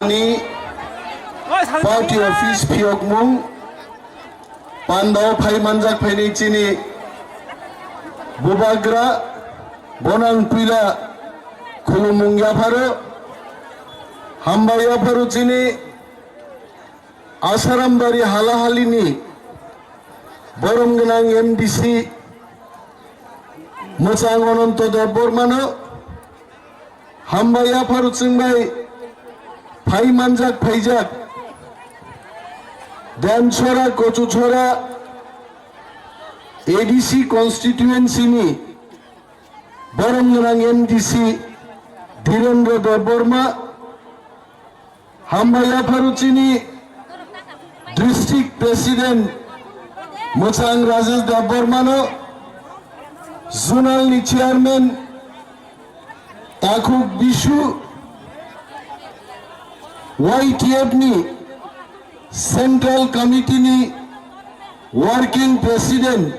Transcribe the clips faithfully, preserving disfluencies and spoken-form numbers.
ni party office phiyokmung pandao phai manjak phaini chini bubagra bonang puila khulumung yapharo, hambai yapharo chini Asarambari halahalini borom gwnang M D C Mwchang Ananto Debbarmano, hambai yapharo chwngbai phai manjak phaijak Demchora Kochuchora A D C constituency ni borom gwnang M D C Dhirendra Debbarma, hambai yapharo chini District President Mwchang Rajesh Debbarmano, Zonal ni Chairman Takhuk Bisu, Y T F ni Central Committee ni Working President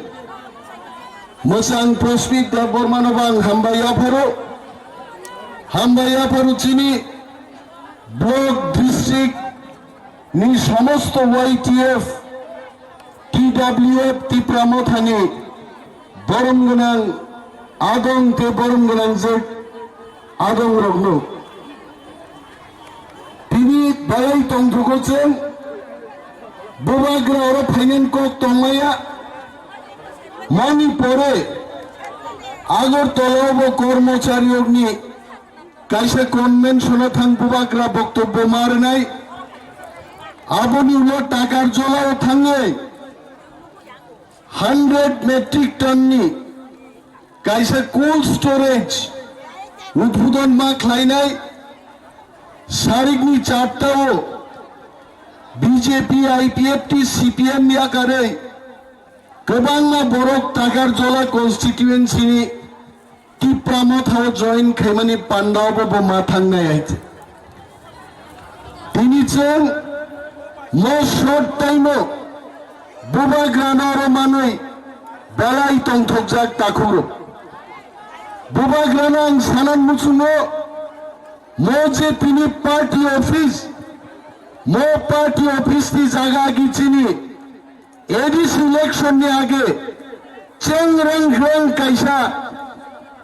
Mwchang Prosmit Debbarmano bang hambai yapharo, hambai yapharo chini block, district ni somosto Y T F, T W F Tipra Mothani borom gwnang adong tei borom gwnang jwk adong rokno. Tini belai tongthogo chwng bubagra oro phainani kok tongmaya. Mani pore Agartala o bo kormochari rokni kaisa convention o thang bubagra boktobbo ma rwnai. Aboni ulo Takarjola o thangwi hundred metric ton ni kaisa cold storage udbodon ma khlainai. Sarikni charta o B J P, I P F T, C P M yakarwi kwbangma borok Takarjola constituency ni Tipra Motha o join khaimani pandao bo bo ma thangnai hai. Tini chwng mo short time o bubagrano oro manwi belai tongthokjak takhuk rok. Bubagrano ang sanan muchungo, mo je tini party office, mo party office ni jaga agi chini A D C election ni age cheng reng reng kaisa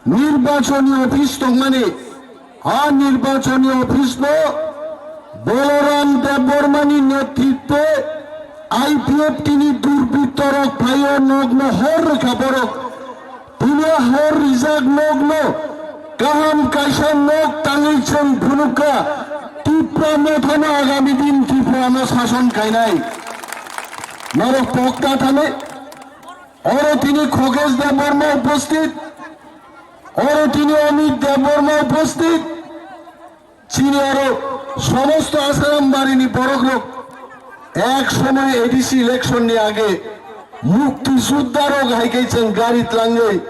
nirbachoni office tongmani, a nirbachoni office no Balaram Debbarma ni netritwe I P F T ni durbitto rok phaio, nokno hor rwkha borok. Tini hor rijak nokno kaham kaisa nok tangwi chwng phunukha, Tipra Mothano agami din Tripurano sason kainai. Norok pokta thani, oro tini Khogesh Debbarma upasthit, oro tini Amit Debbarma upasthit, chini oro somosto Asarambari ni borok rok ek somoy A D C election ni age mukti suddha rok hai khe chwng gari tlangwi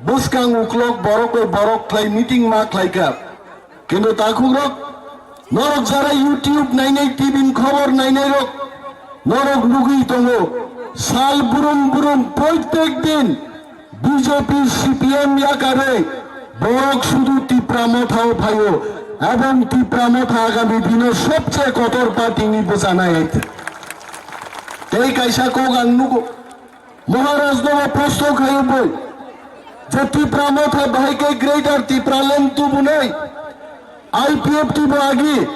bwskang uklok borok bai borok khlai meeting ma khlai kha. Kintu takhuk rok, norok jara YouTube nainai, T V ni khobor nainai rok, norok nugwi tongo, sal brum brum proitek din B J P, C P M yakarwi borok sudu Tipra Motha o phaio, ebong Tipra Motha agami dino sobche kotor party ni bwchanai hai. Tei kaisa kok ang nugo, Maharaj no bo prosto khaio bo, je Tipra Motha bahai khe Greater Tipraland tubunai, I P F T bo agi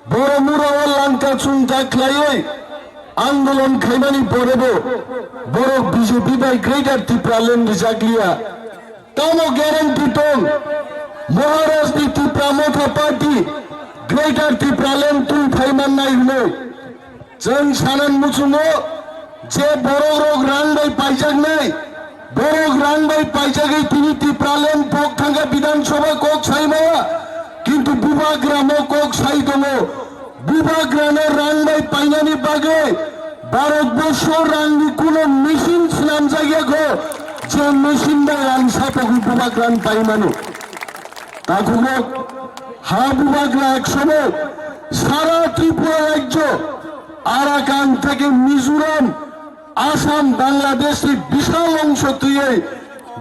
Boromura o langka chungjak khlaiwi andolon khaimani pore bo borok B J P bai Greater Tipraland rijak liya. Tamo guarantee tong, Maharaj ni Tipra Motha Party Greater Tipraland twi phai mannai hwnwi. Chwng sanan muchungo je borok rok rang bai paijaknai, borok rang bai paijagwi tini Tipraland pok thangkha Bidhan Sabha kok sai maya, kintu bubagramo kok sai tongo. Bubagrano rang bai painani bagwi Bharat borsho rangni kuno machine swnamjak ya kho, je machine bai rang sapogwi bubagrano paimano. Takhuk rok, ha bubagra ek somoy sara Tripura rajyo, Arakan theke Mizoram, Assam, Bangladesh ni bishal ongso twiwi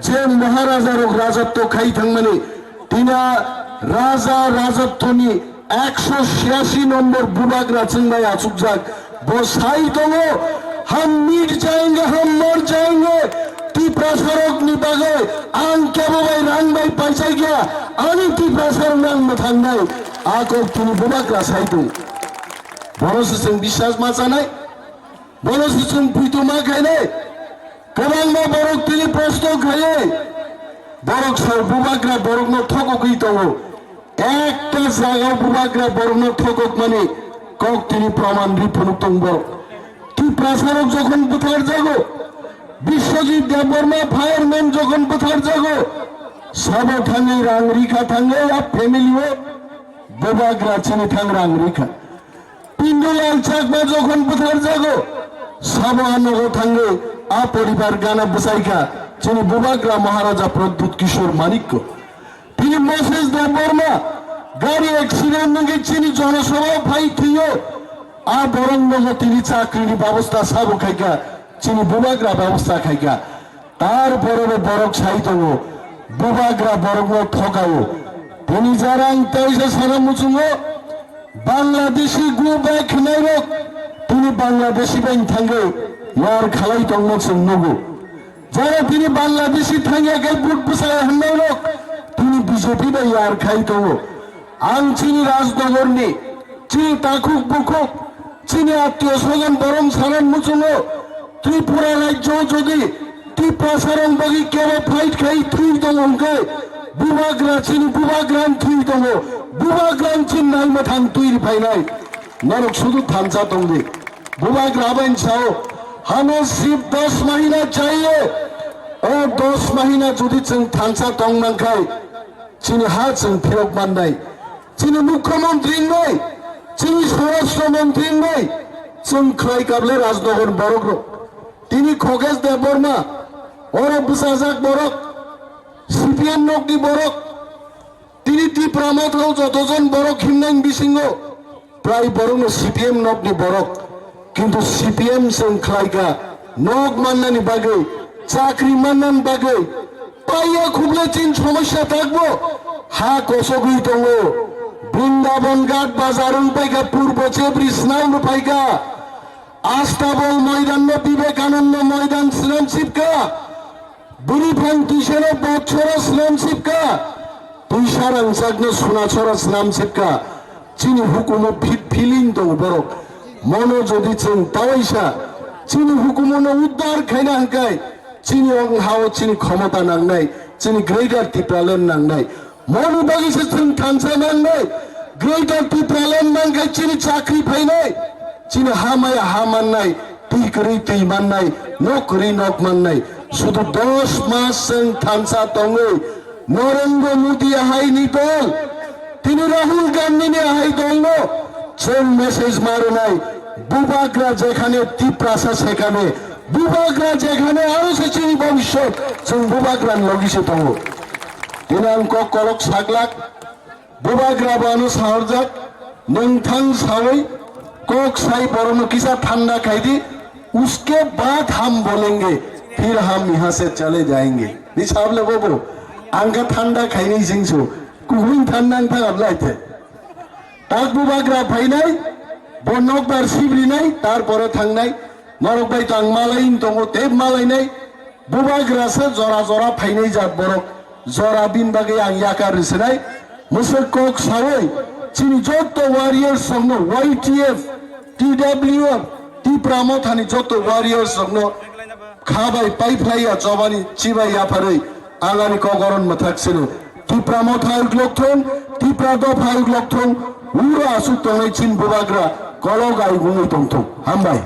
je Maharaja rok rajotwo khai thangmani, tina raja rajotwo ni Ekso chhiyasi nombor bubagra chwng bai achukjak. Bo sai tongo, "Hum mit jayenge, hum mar jayenge." Tiprasarokni bagwi ang kebo bai rang bai paijak ya, ani Tiprasarokno ang mwthangnai. A kok tini bubagra sai tong. Bono se chwng biswas ma chanai, bono se chwng puituma khainai. Kwbangma borok tini proshno khaio. Borok sao bubagra borokno thokogwi tongo. Ekta jagao bubagra borokno thokokmani kok tini proman ri phunuk tong borok. Tiprasarok jokhon bwtharjago, Biswajit Debbarma fireman jokhon bwtharjago, sabo thangwi rang rikha thangwi a family o bubagra chini thang rang rikha. Pindulal Chakma jokhon bwtharjago, sabo a nogo thangwi a poribar gana bwsaikha chini bubagra Maharaja Pradyut Kishore Manikko. Tini Moses Debbarma gari accident wngwi chini jonosabha phai thwiyo, a borok nogo tini chakrini babostha sabo khaikha, chini bubagra babostha khaikha. Tarpore bo borok sai tongo, bubagra borokno thokaio. Tini jara ang teisa sana muchungo, Bangladeshi go back hwnai rok, tini Bangladeshi bai thangwi yar khalai tongma chwng nugo. Jara tini Bangladeshi thangya khe vote bwsai hwnai rok, tini B J P bai yar khai tongo. Ang chini Rajnagarni, chini takhuk bukhuk, chini attiyo swajan borong sanan muchungo, Tripura rajyo jodi Tiprasarong bagwi kebo fight khai thwi tongo hwnkhe, bubagra chini bubagra thwi tongo, bubagra chini naima thang twi phainai. Norok sudu thansa tongdi. Bubagra bai sao, "Hame sirf das mahina chahiye." O das mahina jodi chwng thansa tong mankhai, chini ha chwng phirok mannai. Chini mukhyamantri wngnai, chini swarashtra mantri wngnai, chwng khlai kable Rajnagar borok rok. Tini Khogesh Debbarma, oro bwsajak borok, C P M nokni borok. Tini Tipra Mothao jotojon borok himnai bisingo prai borokno C P M nokni borok. Kintu C P M chwng khlaikha nok mannani bagwi, chakri mannani bagwi. Paiya khuble chin somosya takbo ha kosogwi tongo. Brindaban Ghat bazar wng paikha, Purbo Chebri swnam rw paikha. Astabol moidanno Vivekananda moidan swnam sipkha. Bwrwi phang twisano botchoro swnam sipkha, twisa rangchakno sunachora swnam sipkha. Chini hukumo phi-, feeling tongo borok. Mono jodi chwng tawaisa, chini hukumono uddar khaina hwnkhe, chini ong hao chini khomota nangnai, chini Greater Tipraland nangnai. Moni bagwi se chwng thansa nangnai. Greater Tipraland nangkhe chini chakri phainai, chini ha maya ha mannai, twi kwrwi twi mannai, nok kwrwi nok mannai. Sudu dos mas chwng thansa tongwi Narendra Modi ahaini dol, tini Rahul Gandhini ahai dolno chwng message ma rwnai, bubagra jekhane Tiprasa sekhane, bubagra jekhane aro se chini bhobishyot chwng bubagrani logi se tongo. Tini ang kok kolok saglak, bubagra bo ano sahorjak, nwng thang sawi kok sai borokno kisa thanda khaidi, uske baad hum bolenge, phir hum yahan se chale jayenge. Ni sable bobo, ang kha thanda khainai jingsu, kuhun thanda ang thang ablai the. Tak bubagra phainai, bo nokbar sibrinai, tarpore thangnai, norok bai tang malai tongo, tep malainai, Bubagra se jora jora phainai jat borok, jora bini bagwi ang yakar rwswnai. Mwswk kok sawi chini jotto warriors rokno, Y T F, T W F, Tipra Mothani jotto warriors rokno kha bai pai phlai ya chobani chibai yapharwi ang ani kok oron mwthak sino. Tipra Motha uklok thung, Tipra Dopha uklok thung, uro aswk tongnai chini bubagra kolok ai wngwi tong thung. Hambai.